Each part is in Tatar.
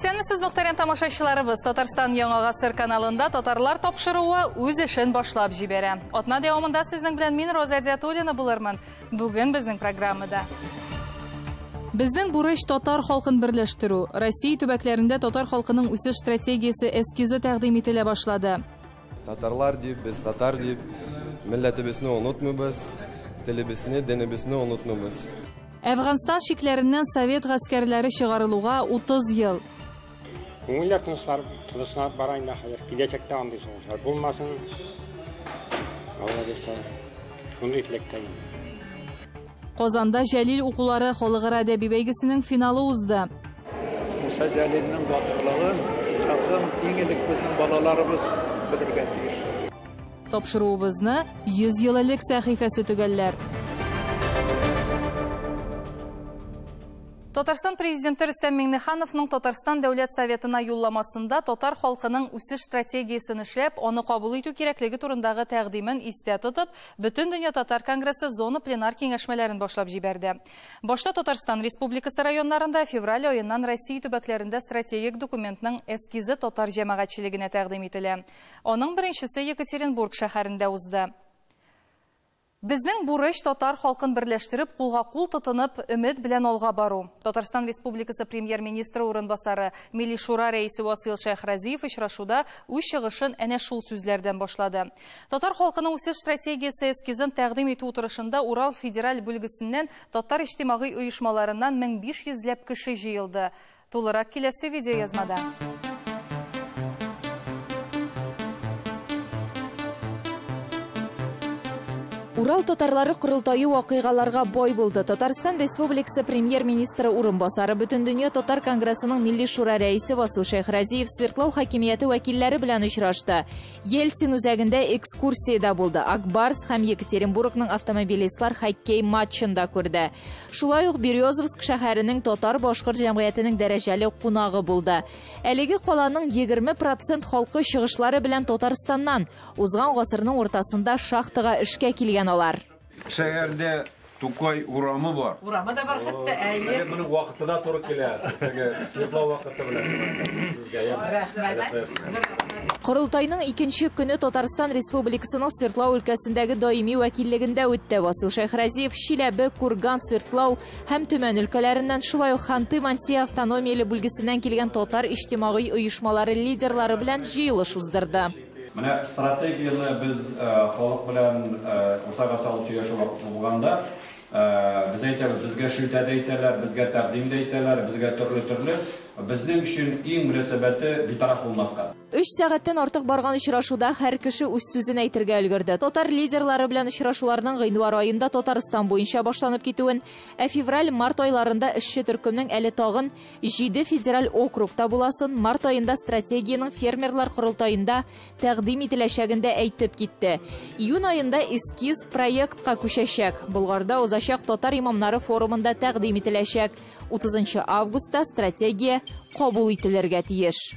Исәнмесез, мөхтәрәм тамашачыларыбыз. Татарстан Яңа гасыр каналында Татарлар тапшыруы үз эшен башлап җибәрә. Атна дәвамында сезнең белән мин, Роза Диатуллина, булырмын. Бүген безнең программада. Безнең бурыч татар халкын берләштерү. Россия төбәкләрендә татар халкының үсеш стратегиясе эскизы тәкъдим ителә башлады. Татарлар дип, без татар дип, милләтебезне онытмыйбыз, телебезне, динебезне онытмыйбыз. Әфганстан чикләреннән совет гаскәрләре чыгарылуга 30 ел. Күңелләр тынычланып, тынычланып бара инде хәзер. Киләчәктә андый сугышлар булмасын. Алла бирсә, шундый теләктә инде. Казанда Җәлил укулары халыкара әдәби бәйгесенең финалы узды. Муса Җәлилнең батырлыгын, иҗатын иң элек безнең балаларыбыз белергә тиеш. Тапшыруыбызны 100 ел элек сәхифәсе төгәлләр. Татарстан президенты Рөстәм Миңнехановның Татарстан Дәүләт Советына юлламасында татар халкының үсеш стратегиясен эшләп, аны кабул итү кирәклеге турындагы тәкъдимен истә тотып, Бөтендөнья татар конгрессы зона пленар киңәшмәләрен башлап җибәрде. Башта Татарстан Республикасы районнарында, февраль аеннан Россия төбәкләрендә стратегик документның эскизы татар җәмәгатьчелегенә тәкъдим ителә. Аның беренчесе Екатеринбург шәһәрендә узды. Безнең бурыч татар халкын берләштереп, кулга кул тотынып, өмет белән алга бару. Татарстан Республикасы премьер-министры урынбасары, Милли Шура рәисе Васил Шәйхразиев очрашуда үз чыгышын әнә шул сүзләрдән башлады. Татар халкының үсеш стратегиясе эскизын тәкъдим итү утырышында Урал федераль бүлгесеннән татар иҗтимагый оешмаларыннан 1500 ләп кеше җыелды. Тулырак киләсе видеоязмада. Урал татарлары корылтае вакыйгаларга бай булды. Татарстан Республикасы премьер-министры урынбасары, Бөтендөнья татар конгрессының Милли Шура рәисе Васил Шәйхразиев Свердлау хакимияте вәкилләре белән очрашты. Ельцин үзәгендә экскурсиядә булды. Акбарс һәм Екатеринбургның автомобилистлар хоккей матчын да күрде. Шулай ук Березовск шәһәренең татар-башкорт җәмгыятенең дәрәҗәле кунагы булды. Әлеге каланың 20% халкы чыгышлары белән Татарстаннан. Узган гасырның уртасында шахтага эшкә килгән алар. Шәһәрдә Тукай урамы бар. Урамы да бар хәтта, әйе. Моның вакыты да туры килә. Теге Свердлау вакыты белән сезгә. Рәхмәт. Корылтайның икенче көне Татарстан Республикасының Свердлау өлкәсендәге даими вәкиллегендә үтте. Васил Шәйхразиев Чиләбе, Курган, Свердлау һәм Төмән өлкәләреннән, шулай ук Ханты-Манси автономияле бүлгесеннән килгән татар иҗтимагый оешмалары лидерлары белән җыелыш уздырды. Менә стратегияне без халык белән уртага салып сөйләшү вакыты булганда, без әйтәбез, безгә шелтә дә әйтәләр, безгә тәкъдим дә әйтәләр, безгә төрле-төрле. Безнең өчен иң мөнәсәбәте битараф булмаска. 3 сәгатьтән артык барган очрашуда һәр кеше үз сүзен әйтергә өлгерде. Татар лидерлары белән очрашуларның гыйнвар аенда Татарстан буенча башланып китүен, ә февраль-март айларында эшче төркемнең әле тагын 7 федераль округта буласын, март аенда стратегиянең фермерлар корылтаенда тәкъдим ителәчәген дә әйтеп китте. Июнь аенда эскиз проектка күчәчәк. Болгарда узачак татар имамнары форумында тәкъдим ителәчәк. 30 августта стратегия кабул ителергә тиеш.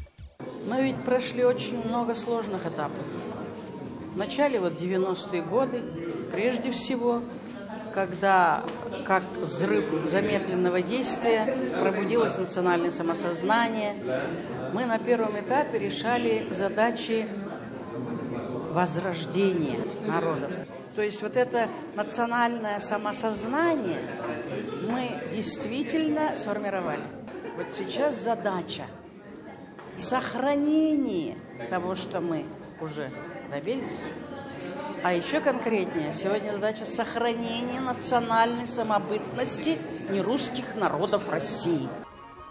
Мы ведь прошли очень много сложных этапов. В начале 90-е годы, прежде всего, когда, как взрыв замедленного действия, пробудилось национальное самосознание, мы на первом этапе решали задачи возрождения народов. То есть это национальное самосознание мы действительно сформировали. Сейчас задача сохранение того, что мы уже добились. А еще конкретнее, сегодня задача сохранения национальной самобытности нерусских народов России.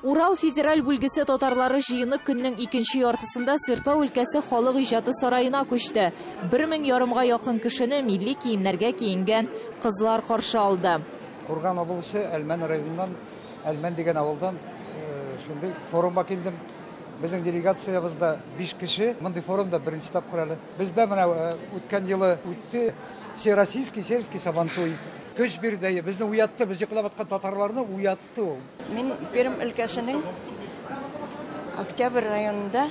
Урал федераль бүлгесе татарлары җыены көннең икенче яртысында Свердлау өлкәсе халык иҗаты сараена күчте. Бер мең ярымга якын кешене милли киемнәргә киенгән кызлар каршы алды. Курган облысы Әлмән районыннан, Әлмән дигән авылдан шундый форумга килдем. Безнең делегациябызда 5 кеше. Мондый форумда беренче тапкыр әле. Бездә менә үткән елы үтте Всероссийский сельский сабантуй. Көч бирде, безне уятты, без йоклап аткан татарларны уятты ул. Мин Пермь өлкәсенең Октябрь районында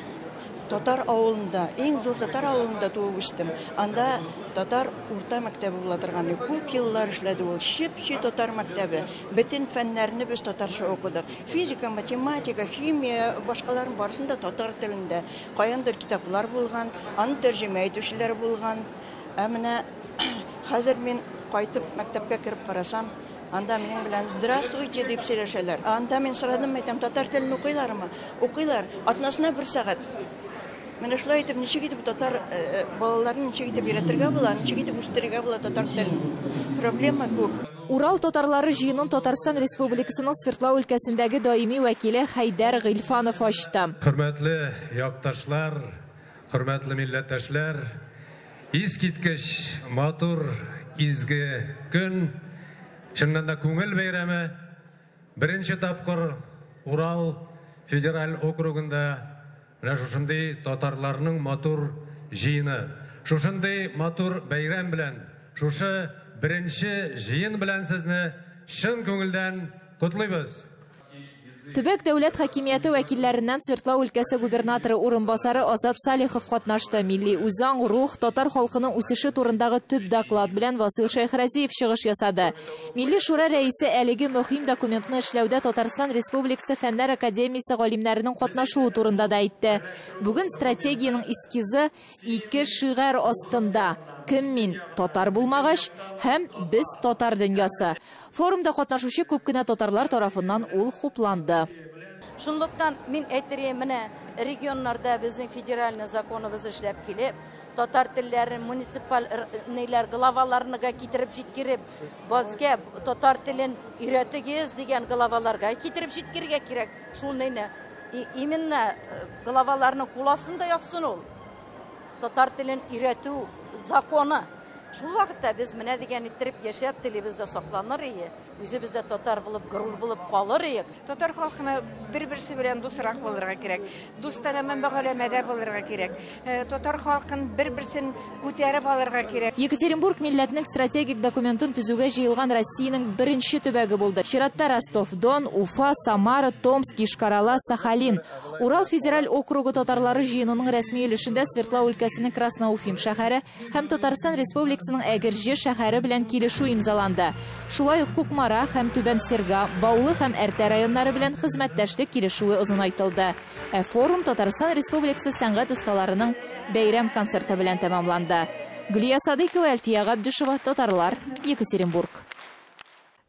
Татар авылында, иң зур татар авылында туып үстем. Анда татар урта мәктәбе була торган. Күп еллар эшләде ул. Чеп-чи татар мәктәбе. Бөтен фәннәрне без татарча укыдык. Физика, математика, химия, башкаларын барысын да татар телендә. Каяндыр китаплар булган, аны тәрҗемә итүчеләр булган. Ә менә хәзер мин кайтып мәктәпкә кереп карасам, анда минем белән «Здравствуйте» дип сөйләшәләр. Анда мин сорадым, әйтәм, татар телен укыйлармы? Укыйлар. Атнасына бер сәгать. Менә шулай итеп, ничек итеп татар балаларын ничек итеп өйрәтергә була, ничек итеп үстерергә була татар телен? Проблема күп. Урал татарлары җыенын Татарстан Республикасының Свердлау өлкәсендәге даими вәкиле Хәйдәр Гыйльфанов ачты. Хөрмәтле якташлар, хөрмәтле милләттәшләр, искиткеч матур, изге көн, чыннан да күңел бәйрәме. Беренче тапкыр Урал федераль округында менә шушындый татарларның матур җыены. Шушындый матур бәйрәм белән, шушы беренче җыен белән сезне чын күңелдән котлыйбыз. Төбәк дәүләт хакимияте вәкилләреннән Свердлау өлкәсе губернаторы урынбасары Азат Салихов катнашты. Милли үзаң, рух, татар халкының үсеше турындагы төп доклад белән Васил Шәйхразиев чыгыш ясады. Милли шура рәисе әлеге мөһим документны эшләүдә Татарстан Республикасы Фәннәр академиясе галимнәренең катнашуы турында да әйтте. Бүген стратегиянең эскизы ике шигарь астында: «Кем мин? Татар булмагач» һәм «Без татар дөньясы». Форумда катнашучы күп кенә татарлар тарафыннан ул хупланды. Шунлыктан мин әйтер идем, менә регионнарда безнең федеральный законыбыз эшләп килеп, татар телләрен муниципаль ниләр главаларына китереп җиткереп, безгә татар телен өйрәтегез дигән главаларга китереп җиткерергә кирәк. Шул нейне именно главаларның кул астында ятсын ул. Татар телен өйрәтү законы. Шул вакытта без менә дигән иттереп яшәп, телебез дә сакланыр иде, үзебез дә татар булып, горур булып калыр идек. Татар халкына бер-берсе белән дусрак булырга кирәк. Дустанә мөгамәләдә булырга кирәк. Татар халкын бер-берсен күтәреп алырга кирәк. Екатеринбург милләтнең стратегик документын төзүгә җыелган Россиянең беренче төбәге булды. Чиратта Ростов, Дон, Уфа, Самара, Томск, Йошкар-Ола, Сахалин. Урал федераль округы татарлары җыенының рәсми өлешендә Свердлау өлкәсенең Красноуфим шәһәре һәм Татарстан Республикасының Әгерҗе шәһәре белән килешү имзаланды. Шулай ук Кукмара һәм Түбән Серга, Баулы һәм Әртә районнары белән хезмәттәшлек килешүе озынайтылды. Ә форум Татарстан Республикасы сәнгать осталарының бәйрәм концерты белән тәмамланды. Гөлия Садыйкова, Әлфия Габдишева, Татарлар, Екатеринбург.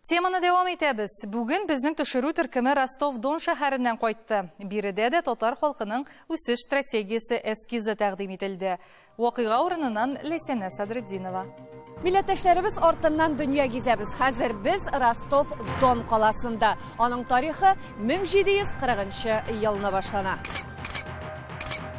Теманы дәвам итәбез. Бүген безнең төшерү төркеме Ростов-Дон шәһәреннән кайтты. Биредә дә татар халкының үсеш стратегиясе эскизы тәкъдим ителде. Вакыйга урыныннан Ләйсәнә Садретдинова. Милләттәшләребез артыннан дөнья гизәбез. Хәзер без Ростов-Дон каласында. Аның тарихы 1740 елны башлана.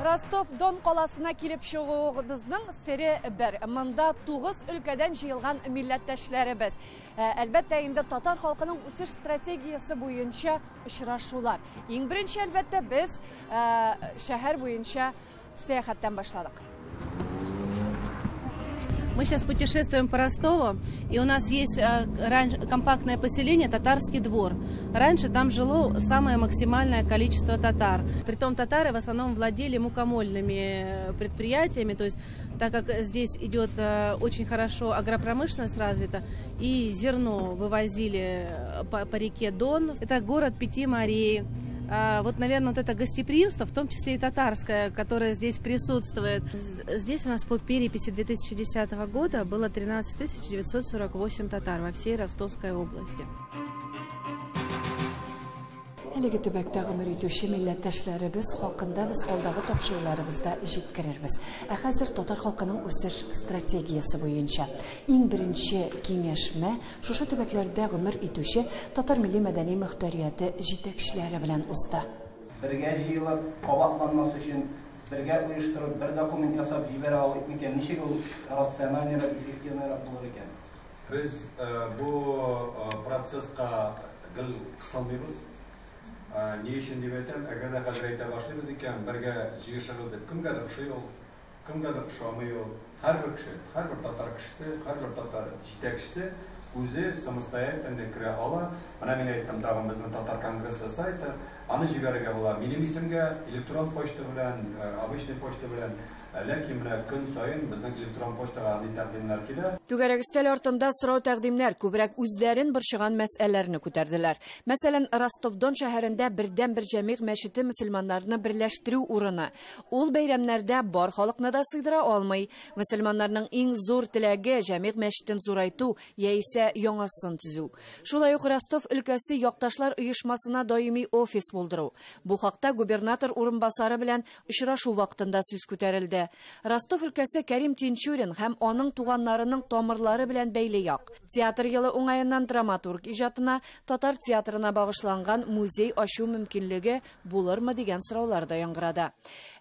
Ростов-Дон каласына килеп чыгуыбызның сере бер. Монда 9 өлкәдән җыелган милләттәшләребез. Әлбәттә, инде татар халкының үсеш стратегиясе буенча очрашулар. Иң беренче, әлбәттә, без шәһәр буенча сәяхәттән башладык. Мы сейчас путешествуем по Ростову, и у нас есть компактное поселение Татарский двор. Раньше там жило самое максимальное количество татар. Притом татары в основном владели мукомольными предприятиями, то есть так как здесь идет очень хорошо агропромышленность развита, и зерно вывозили по реке Дон. Это город пяти морей. Вот, наверное, вот это гостеприимство, в том числе и татарское, которое здесь присутствует. Здесь у нас по переписи 2010 года было 13 948 татар во всей Ростовской области. Әлеге төбәктә гомер итүче милләттәшләребез хакында без алдагы тапшыруларыбызда җиткерербез. Ә хәзер татар халкының үсеш стратегиясе буенча иң беренче киңәшмә шушы төбәкләрдә гомер итүче татар милли мәдәни мөхтәрияте җитәкчеләре белән узды. Бергә җыелып, кабатланмас өчен бергә оештырып, бер документ ясап җибәрә алыйк микән? Ничек ул рациональныйрак, эффективныйрак булыр икән? Без бу процесска гел кысылмыйбыз. Ни өчен дип әйтәм, әгәр дә хәзер әйтә башлыйбыз икән, бергә җыешыгыз дип, кемгәдер ошый ул, кемгәдер ошамый ул. Һәрбер кеше, һәрбер татар кешесе, һәрбер татар җитәкчесе үзе самостоятельно керә ала. Менә мин әйттем тагын безнең татар конгрессы сайты. Аны җибәрергә була минем исемгә, электрон почта белән, обычный почта белән. Ләкин менә көн саен безнең электрон почтага андый тәкъдимнәр килә. Түгәрәк өстәл артында сорау тәкъдимнәр күбрәк үзләрен борчыган мәсьәләләрне күтәрделәр. Мәсәлән, Ростов-Дон шәһәрендә бердәнбер җәмигъ мәчете мөселманнарны берләштерү урыны. Ул бәйрәмнәрдә бар халыкны да сыйдыра алмый. Мөселманнарның иң зур теләге җәмигъ мәчетен зурайту яисә яңасын төзү. Шулай ук Ростов өлкәсе якташлар оешмасына даими офис булдыру. Бу хакта губернатор урынбасары белән очрашу вакытында сүз күтәрелде. Ростов өлкәсе Кәрим Тинчурин һәм аның туганнарының тамырлары белән бәйле як. Театр елы уңаеннан драматург иҗатына, татар театрына багышланган музей ачу мөмкинлеге булырмы дигән сораулар да яңгырады.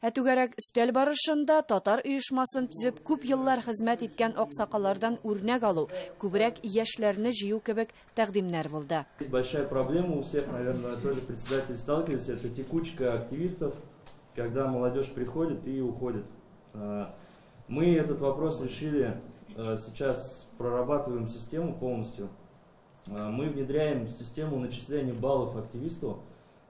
Ә түгәрәк өстәл барышында татар оешмасын төзеп күп еллар хезмәт иткән аксакаллардан үрнәк алу, күбрәк яшьләрне җыю кебек тәкъдимнәр булды. Большая проблема у всех, наверное, тоже председатели сталкивались, это текучка активистов, когда молодежь приходит и уходит. Мы этот вопрос решили, сейчас прорабатываем систему полностью. Мы внедряем систему начисления баллов активисту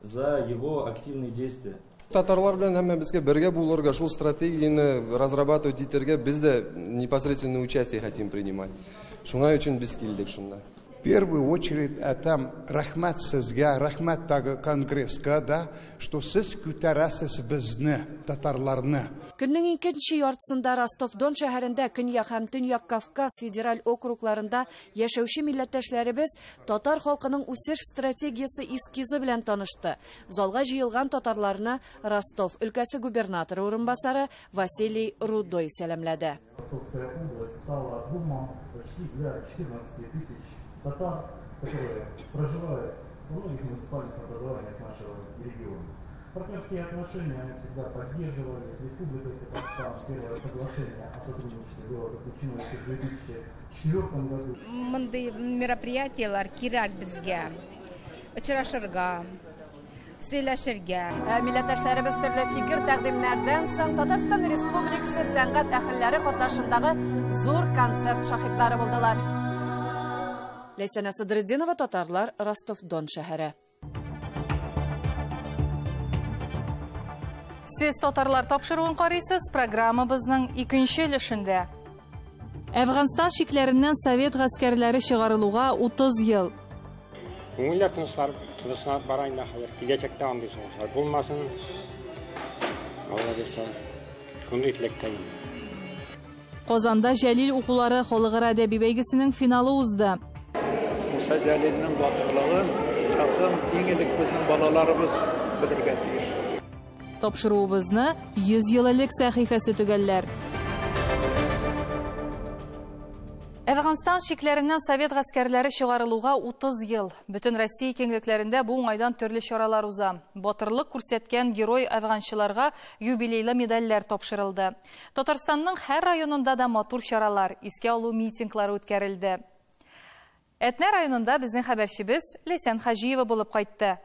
за его активные действия. Татарлар белән һәммәбезгә бергә булырга, шул стратегияне разрабатывать итәргә без дә непосредственное участие хотим принимать. Шуңа өчен без килдек шунда. В первую очередь, там рәхмәт сезгә, рәхмәт тагы конгресска, да, что сез күтәрәсез безне, татарларны. Көннең икенче яртысында Ростов-Дон шәһәрендә Көньяк һәм Төньяк Кавказ федераль округларында яшәүче милләттәшләребез татар халкының үсеш стратегиясе эскизы белән танышты. Залга җыелган татарларны Ростов өлкәсе губернаторы урынбасары Василий Рудой сәламләде. Ростовская область стала домом почти для 14 тысяч татар, которые проживают в многих муниципальных образованиях нашего региона. Партнерские отношения мы всегда поддерживали с Республикой Татарстан. Первое соглашение о сотрудничестве было заключено еще в 2004 году. Мондый мероприятиелар кирәк безгә, очрашырга, сөйләшергә. Милләттәшләребез төрле фикер тәкъдимнәрдән соң Татарстан Республикасы сәнгать әһелләре катнашындагы зур концерт шаһитлары булдылар. Ләйсәнә Садретдинова, татарлар, Ростов-Дон шәһәре. Сез татарлар тапшыруын карыйсыз, программабызның икенче өлешендә. Әфганстан чикләреннән совет гаскәрләре чыгарылуга 30 ел. Күңелләр тынычланып бара инде хәзер. Киләчәктә андый сугышлар булмасын. Алла бирсә, шундый теләктә инде. Казанда Җәлил укулары халыкара әдәби бәйгесенең финалы узды. Муса Җәлилнең батырлыгын, иҗатын иң элек безнең балаларыбыз белергә тиеш. Тапшыруыбызны 100 ел элек сәхифәсе төгәлләр. Әфганстан чикләреннән совет гаскәрләре чыгарылуга 30 ел. Бөтен Россия киңлекләрендә бу уңайдан төрле чаралар уза. Батырлык күрсәткән герой әфганчыларга юбилейлы медальләр тапшырылды. Татарстанның һәр районында да матур чаралар, искә алу митинглары үткәрелде. Әтнә районында безнең хәбәрчебез Ләйсән Хаҗиева булып кайтты.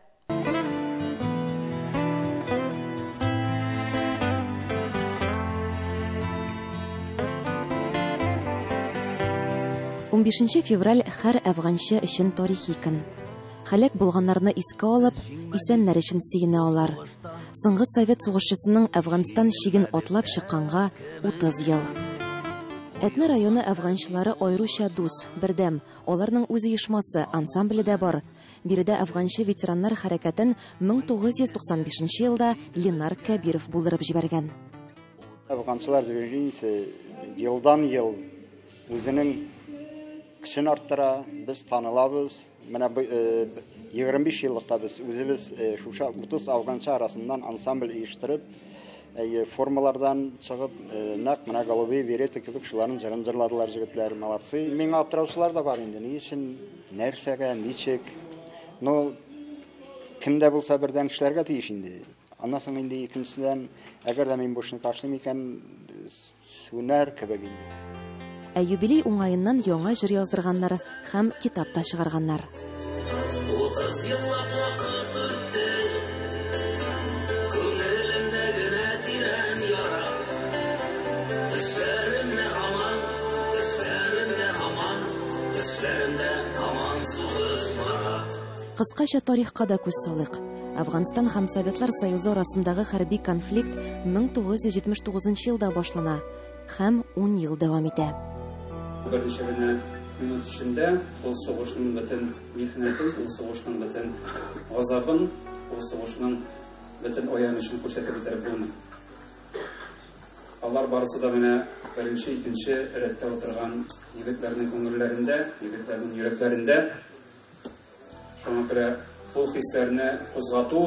15 февраль һәр әфганчы өчен тарихи көн. Һәлак булганнарны искә алып, исәннәр өчен сөенә алар. Соңгы совет сугышчысының Әфганстан чиген атлап чыкканга 30 ел. Әтнә районы әфганчылары аеруча дус, бердәм. Аларның үз оешмасы, ансамбле дә бар. Биредә әфганчы ветераннар хәрәкәтен 1995 елда Ленар Кәбиров булдырып җибәргән. Әфганчылар движениесе елдан ел үзенең көчен арттыра, без танылабыз. Менә 25 еллыкта без үзебез шушы 30 афганчы арасыннан ансамбль оештырып, формалардан чыгып, нәкъ менә Голубые береты кебек шуларның җырын җырладылар егетләр, молодцы. Миңа аптыраучылар да бар инде, ни өчен, нәрсәгә, ничек. Но кем дә булса бердән эшләргә тиеш инде. Аннан соң инде икенчедән, әгәр дә мин бу эшне ташлыйм икән, сүнәр кебек инде. Ә юбилей уңаеннан яңа җыр яздырганнар һәм китап та чыгарганнар. 30 еллап вакыт үтте, күңелемдә генә тирән яра. Төшләремдә һаман, төшләремдә һаман, төшләремдә һаман сугыш бара. Кыскача тарихка да күз салыйк. Әфганстан һәм Советлар Союзы арасындагы хәрби конфликт 1979 елда башлана һәм 10 ел дәвам итә. Берничә генә минут эчендә ул сугышның бөтен михнәтен, ул сугышның бөтен газабын, ул сугышның бөтен аянычын күрсәтеп бетереп булмый. Алар барысы да менә беренче, икенче рәттә утырган егетләрнең күңелләрендә, егетләрнең йөрәкләрендә. Шуңа күрә ул хисләрне кузгату,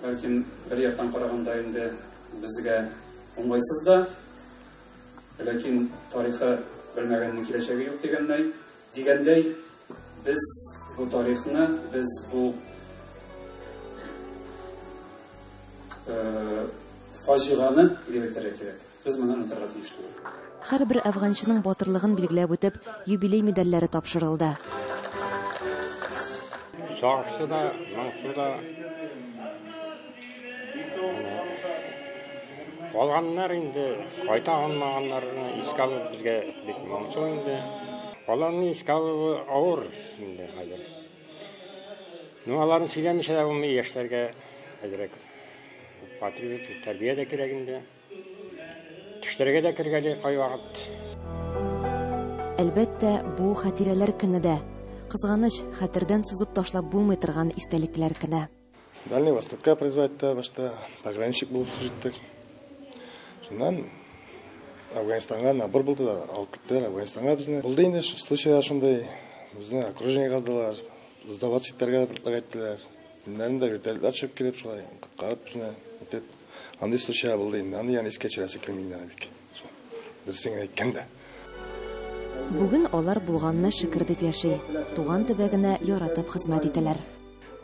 бәлкем бер яктан караганда инде безгә уңайсыз да, ләкин тарихы белмәгәннең киләчәге юк дигәндәй, дигәндәй, без бу тарихны, без бу фаҗиганы дип әйтергә кирәк. Без моны онытырга тиеш түгел. Һәрбер әфганчының батырлыгын билгеләп үтеп, юбилей медальләре тапшырылды. Сагышы да, моңсу да. Калганнар инде, кайта алмаганнарны искә алып безгә бик моңсу инде. Аларны искә алуы авыр инде хәзер. Ну, аларны сөйләмичә дә булмый, яшьләргә әзрәк патриотик тәрбия дә кирәк инде. Төшләргә дә кергәли кайвакыт. Әлбәттә, бу хатирәләр көне дә. Кызганыч, хәтердән сызып ташлап булмый торган истәлекләр көне. Дальний Востокка призвать башта пограничник булып җиттек. Шуннан Афганистанга набор булды да, алып киттеләр Афганистанга безне. Булды инде случайлар шундый, безне окружениега алдылар, сдаваться итәргә предлагать иттеләр. Төннәрен дә вертолетлар төшеп килеп шулай коткарып безне итеп. Андый случайлар булды инде. Андый яны искә төшерәсе килми инде бик. Дөресен генә әйткәндә. Бүген алар булганына шөкер дип яши. Туган төбәгенә яратып хезмәт итәләр.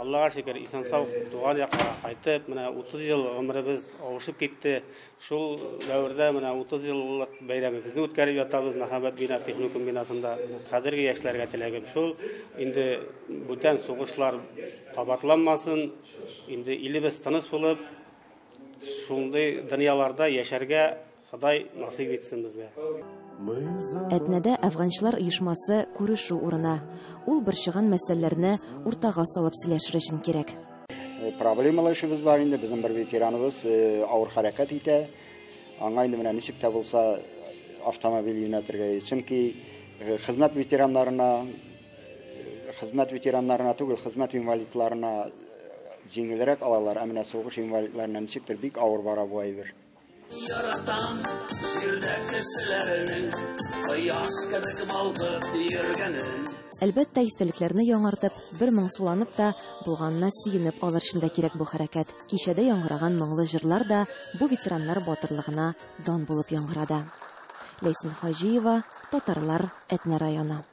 Аллаһка шөкер, исән-сау туган якка кайтып, менә 30 ел гомеребез авышып китте. Шул дәвердә менә 30 еллык бәйрәмебезне үткәреп ятабыз Мәхәббәт бина техникум бинасында. Хәзерге яшьләргә теләгем шул, инде бүтән сугышлар кабатланмасын, инде илебез тыныч булып, шундый дөньяларда яшәргә Ходай насыйп итсен безгә. Әтнәдә әфганчылар оешмасы күрешү урыны. Ул борчыган мәсьәләләрне уртага салып сөйләшер өчен кирәк. Проблемалы эшебез бар инде, безнең бер ветераныбыз авыр хәрәкәт итә. Аңа инде менә ничек тә булса автомобиль юнәтергә, чөнки хезмәт ветераннарына түгел, хезмәт инвалидларына җиңелрәк алалар, ә менә сугыш инвалидларына ничектер бик авыр бара бу әйбер. Яратам җирдә кешеләрнең кояш кебек балкып йөргәнен. Әлбәттә, истәлекләрне яңартып, бер моңсуланып та, булганына сөенеп алыр өчен дә кирәк бу хәрәкәт. Кичәдә яңгыраган моңлы җырлар да бу ветераннар батырлыгына дан булып яңгырады. Ләйсән Хаҗиева, Татарлар, Әтнә районы.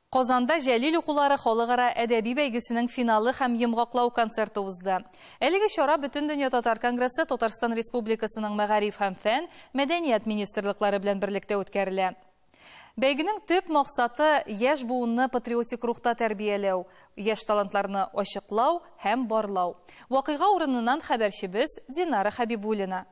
Казанда Җәлил укулары халыкара әдәби бәйгесенең финалы һәм йомгаклау концерты узды. Әлеге чара Бөтендөнья татар конгрессы Татарстан Республикасының мәгариф һәм фән, мәдәният министрлыклары белән берлектә үткәрелә. Бәйгенең төп максаты яшь буынны патриотик рухта тәрбияләү, яшь талантларны ачыклау һәм барлау. Вакыйга урыныннан хәбәрчебез Динара Хәбибуллина.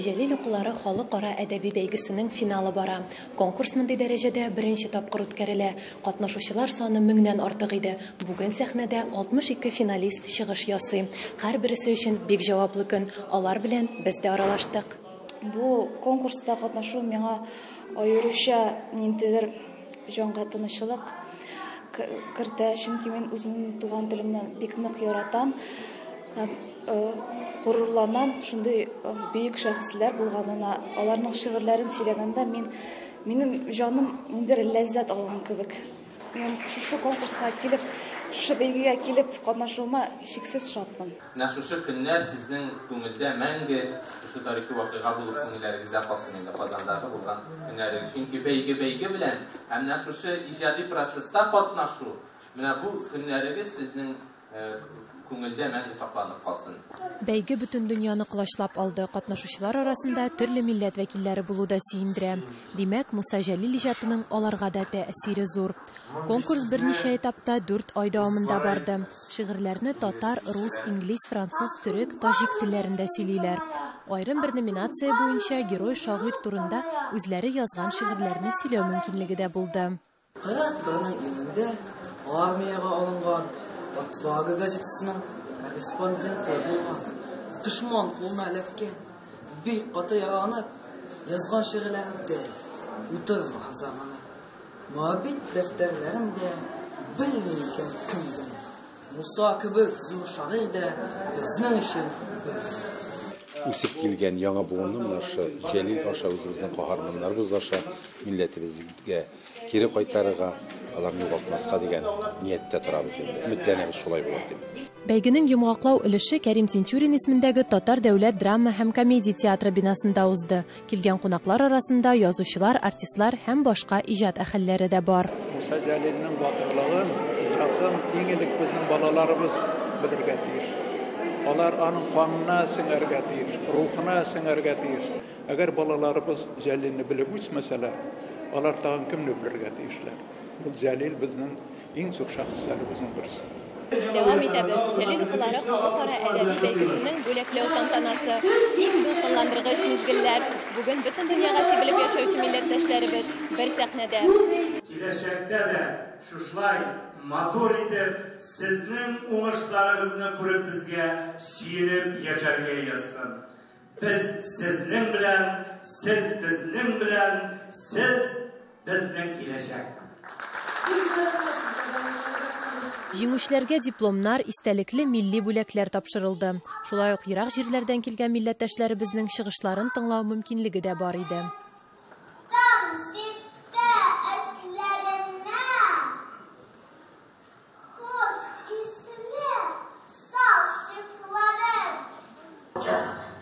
Җәлил укулары халыкара әдәби бәйгесенең финалы бара. Конкурс мондый дәрәҗәдә беренче тапкыр үткәрелә. Катнашучылар саны 1000-нән артык иде. Бүген сәхнәдә 62 финалист чыгыш ясый. Һәрберсе өчен бик җаваплы көн. Алар белән без дә аралаштык. Бу конкурста катнашу миңа аеруча ниндидер җанга тынычлык кертә, чөнки мин үземнең туган телемне бик нык яратам һәм горурланам шундый бөек шәхесләр булганына. Аларның шигырьләрен сөйләгәндә минем җаным ниндидер ләззәт алган кебек. Мин шушы конкурска килеп, шушы бәйгегә килеп катнашуыма чиксез шатмын. Менә шушы көннәр сезнең күңелдә мәңге шушы тарихи вакыйга булып күңелләрегездә калсын инде, Казандагы булган көннәрегез. Чөнки бәйге бәйге белән һәм менә шушы иҗади процесста катнашу, менә бу көннәрегез сезнең күңелдә мәңге сакланып калсын. Бәйге бөтен дөньяны колачлап алды. Катнашучылар арасында төрле милләт вәкилләре булу да сөендерә. Димәк, Муса Җәлил иҗатының аларга да тәэсире зур. Конкурс берничә этапта 4 ай дәвамында барды. Шигырьләрне татар, рус, инглиз, француз, төрек, таҗик телләрендә сөйлиләр. Аерым бер номинация буенча герой шагыйрь турында үзләре язган шигырьләрне сөйләү мөмкинлеге дә булды. 41 июнендә армиягә алынган, Отвага газетасының корреспонденты булган, дошман кулына эләккән, бик каты яраланып, язган шигырьләрендә утырмаган заманы. Моабит дәфтәрләрендә белми икән кемдер. Муса кебек зур шагыйрь дә безнең өчен бер. Үсеп килгән яңа буынны менә шушы Җәлил аша, үзебезнең каһарманнарыбыз аша милләтебезгә кире кайтарырга, аларны югалтмаска дигән нияттә торабыз инде. Өметләнәбез шулай булыр дип. Бәйгенең йомгаклау өлеше Кәрим Тинчурин исемендәге Татар дәүләт драма һәм комедия театры бинасында узды. Килгән кунаклар арасында язучылар, артистлар һәм башка иҗат әһелләре дә бар. Муса Җәлилнең батырлыгын, иҗатын иң элек безнең балаларыбыз белергә тиеш. Алар аның канына сеңәргә тиеш, рухына сеңәргә тиеш. Әгәр балаларыбыз Җәлилне белеп үсмәсәләр, алар тагын кемне белергә тиешләр? Ул Җәлил безнең иң зур шәхесләребезнең берсе. Дәвам итәбез. Җәлил укулары халыкара әдәби бәйгесенең бүләкләү тантанасы. Иң дулкынландыргыч мизгелләр. Бүген бөтен дөньяга сибелеп яшәүче милләттәшләребез бер сәхнәдә. Киләчәктә дә шушылай матур итеп сезнең уңышларыгызны күреп безгә сөенеп яшәргә язсын. Без сезнең белән, сез безнең белән, сез безнең киләчәк. Җиңүчеләргә дипломнар, истәлекле милли бүләкләр тапшырылды. Шулай ук ерак җирләрдән килгән милләттәшләребезнең чыгышларын тыңлау мөмкинлеге дә бар иде. Таң сипте өсләренә, хуш исле саф шифларын.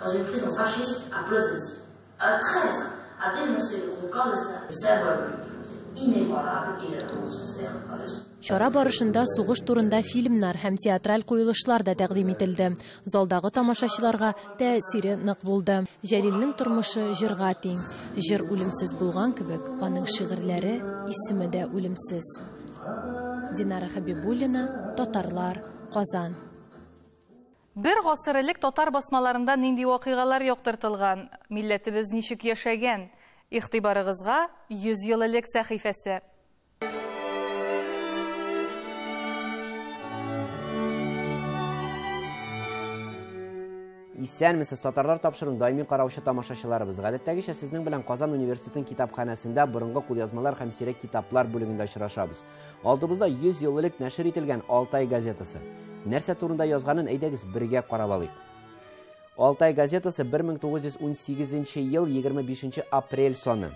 Dans une prison fasciste à Plötzensee. Un traître a dénoncé le groupe clandestin, le symbole d'une volonté inébranlable et d'un amour sincère envers son Чара барышында сугыш турында фильмнар һәм театраль куелышлар да тәкъдим ителде. Залдагы тамашачыларга тәэсире нык булды. Җәлилнең тормышы җырга тиң. Җыр үлемсез булган кебек, аның шигырьләре, исеме дә үлемсез. Динара Хабибуллина, Татарлар, Казан. Бер гасыр элек татар басмаларында нинди вакыйгалар яктыртылган, милләтебез ничек яшәгән? Игътибарыгызга 100 ел элек сәхифәсе. Исәнмесез, татарлар тапшыруын даими караучы тамашачыларыбыз. Гадәттәгечә сезнең белән Казан университетының китапханәсендә борынгы кулъязмалар һәм сирәк китаплар бүлегендә очрашабыз. Алдыбызда 100 ел элек нәшер ителгән Алтай газетасы. Нәрсә турында язганын әйдәгез бергә карап алыйк. Алтай газетасы 1918 ел 25 апрель саны.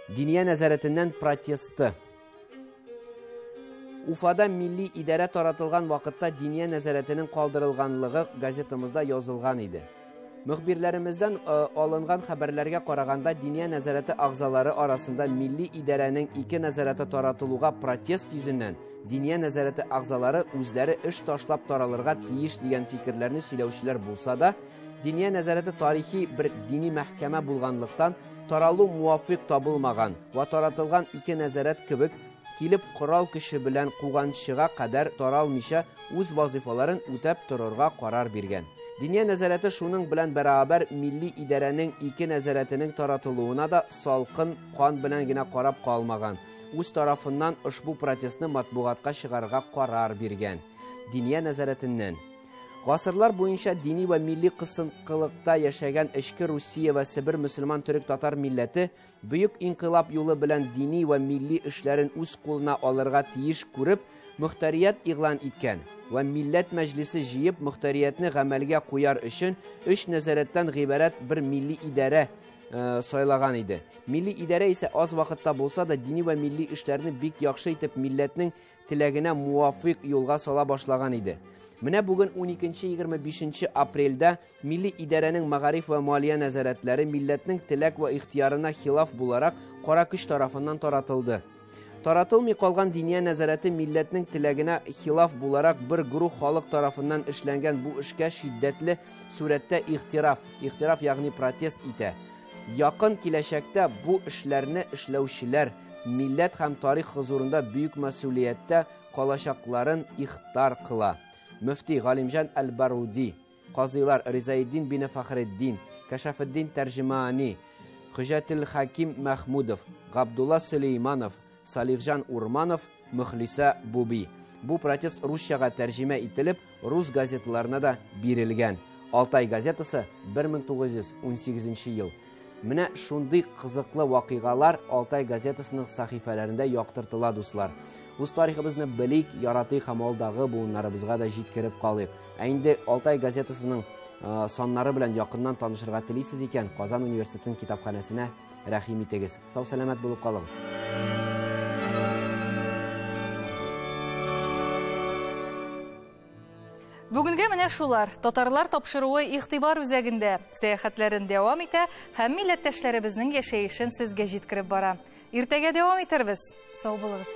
Диния нәзарәтеннән протесты. Уфада милли идарә таратылган вакытта Диния нәзарәтенең калдырылганлыгы газетамызда язылган иде. Мөхбирләремездән алынган хәбәрләргә караганда Диния нәзарәте агъзалары арасында милли идарәнең ике нәзарәте таратылуга протест йөзеннән Диния нәзарәте агъзалары үзләре эш ташлап таралырга тиеш дигән фикерләрне сөйләүчеләр булса да, Диния нәзарәте тарихи бер дини мәхкәмә булганлыктан таралу муафыйк табылмаган ва таратылган ике нәзарәт кебек килеп корал көче белән куганчыга кадәр таралмыйча үз вазифаларын үтәп торырга карар биргән. Диния нәзарәте шуның белән бәрабәр милли идарәнең ике нәзарәтенең таратылуына да салкын кан белән генә карап калмаган. Үз тарафыннан ошбу протестны матбугатка чыгарырга карар биргән. Диния нәзарәтеннән. Гасырлар буенча дини ва милли кысынкылыкта яшәгән эчке Русия ва Себер мөселман төрек-татар милләте бөек инкыйлаб юлы белән дини ва милли эшләрен үз кулына алырга тиеш күреп, мөхтәрият игълан иткән ва милләт мәҗлисе җыеп мөхтәриятне гамәлгә куяр өчен өч нәзарәттән гыйбарәт бер милли идарә сайлаган иде. Милли идарә исә аз вакытта булса да дини ва милли эшләрне бик яхшы итеп милләтнең теләгенә муафыйк юлга сала башлаган иде. Менә бүген 12-25 апрельдә милли идарәнең мәгариф ва малия нәзарәтләре милләтнең теләк ва ихтиярына хилаф буларак кара көч тарафыннан таратылды. Таратылмый калган диния нәзарәте милләтнең теләгенә хилаф буларак бер грух халык тарафыннан эшләнгән бу эшкә шиддәтле сурәттә ихтираф, ихтираф ягъни протест итә. Якын киләчәктә бу эшләрне эшләүчеләр милләт һәм тарих хозурында бөек мәсьүлияттә калачакларын ихтар кыла. Мөфти Галимҗан Әл-Баруди, Казыйлар Ризаэддин бине Фәхретдин, Кәшәфетдин Тәрҗемани, Хөҗәтелхәким Мәхмүдов, Габдулла Сөләйманов, Салихҗан Урманов, Мөхлисә Буби. Бу протест русчага тәрҗемә ителеп, рус газеталарына да бирелгән. Алтай газетасы 1918 ел. Менә шундый кызыклы вакыйгалар Алтай газетасының сәхифәләрендә яктыртыла, дуслар. Үз тарихыбызны белик, яратыйк һәм алдагы буыннарыбызга да җиткереп калыйк. Ә инде Алтай газетасының саннары белән якыннан танышырга телисез икән, Казан университетының китапханәсенә рәхим итегез. Сау-сәламәт булып калыгыз. Бүгенгә менә шулар. Татарлар тапшыруы игътибар үзәгендә. Сәяхәтләрен дәвам итә һәм милләттәшләребезнең яшәешен сезгә җиткереп бара. Иртәгә дәвам итәрбез. Сау булыгыз.